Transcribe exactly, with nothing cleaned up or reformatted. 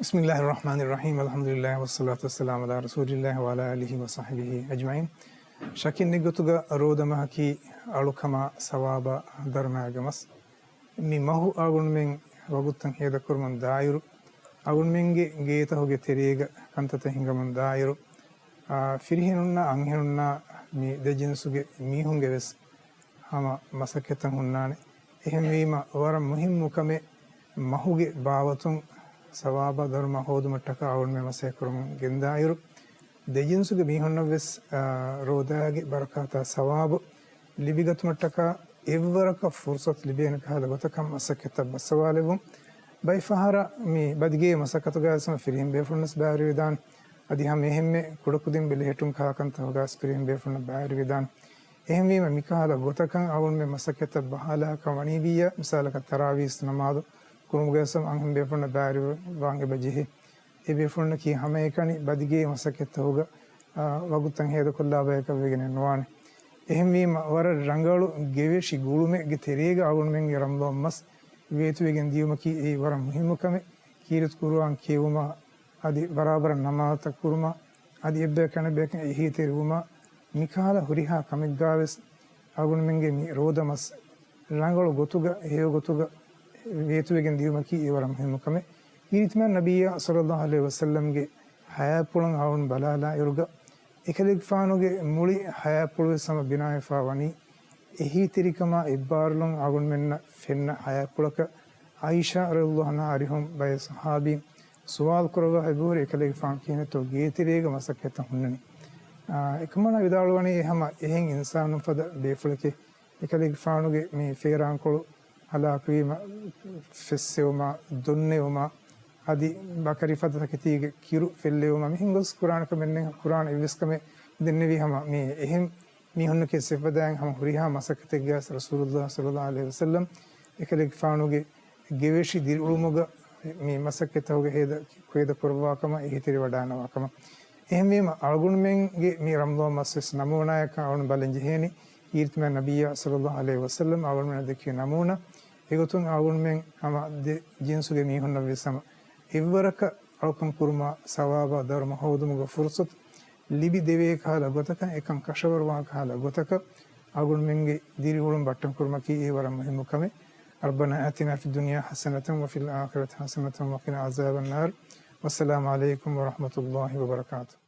بسم الله الرحمن الرحيم. الحمد لله والصلاة والسلام على رسول الله وعلى آله وصحبه أجمعين. ޝަކެއް ނެތް ގޮތުގަ ރޯދަމަހަކީ އަޅުކަމާ ސަވާބާ ދަރުމައިގެ މަސް. މި މަހު އަޅުގަނޑުމެން ވަގުތުތައް ހޭދަކުރަމުން ދާއިރު، އަޅުގަނޑުމެންގެ ގޭތަކުގެ ތެރޭގަ ކަންތައްތައް ހިނގަމުން ދާއިރު، އާ، ފިރިހެނުންނާ އަންހެނުންނާ މި ދެ ޖިންސުގެ މީހުންގެ ވެސް ހަމަ މަސައްކަތްތައް ހުންނާނެ. އެހެންވީމަ، ވަރަށް މުހިއްމު ކަމެއް މަހުގެ ބާވަތުން ސަވާބާ ދަރުމަ ހޯދުމަށްޓަކާ އަޅުގަނޑުމެން މަސައްކަތް ކުރަމުން ގެންދާއިރު، ދެ ޖިންސުގެ މީހުންނަށް ވެސް، އާ، ރޯދާގެ ބަރަކާތާ ސަވާބު ލިބިގަތުމަށްޓަކާ އެއްވަރަކަށް ފުރުސަތު ލިބޭނެ ކަހަލަ ގޮތަކަށް މަސައްކަތްތައް ބައްސަވާލެއްވުން. ބައެއް ފަހަރަށް މި ބަދިގޭ މަސައްކަތުގައި ވެސް ފިރިހެން ބޭފުޅުން ވެސް ބައިވެރިވެދާނެ. އަދި ހަމަ އެހެންމެ ކުޑަކުދިން ބެލެހެއްޓުން ކަހަލަ ކަންތަކުގައި ވެސް ފިރިހެން ބޭފުޅުންނަށް ބައިވެރިވެދާނެ. އެހެންވީމަ، މިކަހަލަ ގޮތަކަށް އަޅުގަނޑުމެން މަސައްކަތްތައް ބަހާލާކަށް ވަނީ ވިއްޔާ، މިސާލަކަށް ތަރާވީސް ނަމާދު ކުރުމުގައި ވެސް އަންހެން ބޭފުޅުންނަށް ބައިވެރިވާން އެބަ ޖެހޭ. އެ ބޭފުޅުންނަކީ ހަމައެކަނި ބަދިގޭ މަސައްކަތްތަކުގަ، އާ، ވަގުތުތައް ހޭދަކޮށްލާ ބަޔަކަށް ވެގެނެއް ނުވާނެ. އެހެންވީމަ، ވަރަށް ރަނގަޅު ގެވެށި ގުޅުމެއްގެ ތެރޭގަ އަޅުގަނޑުމެންގެ ރަމަޟާން މަސް ވޭތުވެގެން ދިޔުމަކީ އެއީ ވަރަށް މުހިއްމު ކަމެއް. ކީރިތި ޤުރުއާން ކިޔެވުމާ، އަދި ބަރާބަރަށް ނަމާދުތައް ކުރުމާ، އަދި އެއްބަޔަކު އަނެއްބަޔަކަށް އެހީތެރިވުމާ، މިކަހަލަ ހުރިހާ ކަމެއްގަ ވެސް އަޅުގަނޑުމެންގެ މި ރޯދަ މަސް ރަނގަޅު ގޮތުގަ، ހެޔޮ ގޮތުގަ ވޭތުވެގެން ދިޔުމަކީ އެ ވަރަށް މުހިއްމު ކަމެއް. ކީރިތިމާ ނަބިއްޔާ ޞައްލައްލާހު ޢަލައިހި ވަސައްލަމްގެ ޙަޔާތްޕުޅުން އަޅުގަނޑު ބަލާލާއިރުގަ، އެކަލޭގެފާނުގެ މުޅި ޙަޔާތްޕުޅުވެސް ހަމަ ބިނާވެފާ ވަނީ، އެހީތެރިކަމާ އެއްބާރުލުން އަޅުގަނޑުމެންނަށް ފެންނަ ޙަޔާތްޕުޅަކަށް. ޢާއިޝާ ރަޟިޔައްލާހު ޢަންހާ އަރިހުން ބައެއް ޞަޙާބީން ސުވާލު ކުރައްވާ އެބަހުރި، އެކަލޭގެފާނު ކިހިނެއްތޯ ގޭތެރޭގަ މަސައްކަތްތައް ހުންނަނީ؟ އާ، އެކަމަނާ ވިދާޅުވަނީ، އެ ހަމަ އެހެން އިންސާނުން ފަދަ ބޭފުޅެކޭ. އެކަލޭގެފާނުގެ މި ފޭރާންކޮޅު ހަލާކުވީމަ، ފެއްސެވުމާ، ދޮންނެވުމާ، އަދި ބަކަރި ފަދަ ތަކެތީގެ ކިރު ފެއްލެވުމާ، މިހެން ގޮސް ކުރާނެ ކަމެއް ނެތް. ކުރާން އެއްވެސް ކަމެއް ދެންނެވީ ހަމަ މި އެހެން މީހުންނަކީ ސިފަދާއިން ހަމަ ހުރިހާ މަސައްކަތެއްގައި ރަސޫލުﷲ ޞައްލައްލާހު ޢަލައިހި ވަސައްލަމް އެކަލޭގެފާނުގެ ގެވެށި ދިރިއުޅުމުގަ މި މަސައްކަތްތަކުގެ ހޭދަ، ހޭދަ ކުރައްވާ ކަމަށް، އެހީތެރިވަޑާންވާ ކަމަށް. އެހެންވީމަ، އަޅުގަނޑުމެންގެ މި ރަމަޟާން މަސް ވެސް ނަމޫނާއަކަށް އަޅުގަނޑު ބަލަން ޖެހޭނީ. ކީރިތިމާ ނަބިއްޔާ ޞައްލައްލާހު ޢަލައިހި ވަސައްލަމް އަޅުގަނޑުމެންނަށް ދެއްކި ނަމޫނާ. އެގޮތުން އަޅުގަނޑުމެން ހަމަ ދެ ޖިންސުގެ މީހުންނަށް ވެސް ހަމަ އެއްވަރަކަށް އަޅުކަން ކުރުމާ، ސަވާބާ ދަރުމަ ހޯދުމުގެ ފުރުޞަތު ލިބި ދެވޭ ކަހަލަ ގޮތަކަށް، އެކަން ކަށަވަރުވާ ކަހަލަ ގޮތަކަށް އަޅުގަނޑުމެންގެ ދިރިއުޅުން ބައްޓަން ކުރުމަކީ އެ ވަރަށް މުހިއްމު ކަމެއް. ربنا آتنا في الدنيا حسنة وفي الآخرة حسنة وقنا عذاب النار. والسلام عليكم ورحمة الله وبركاته.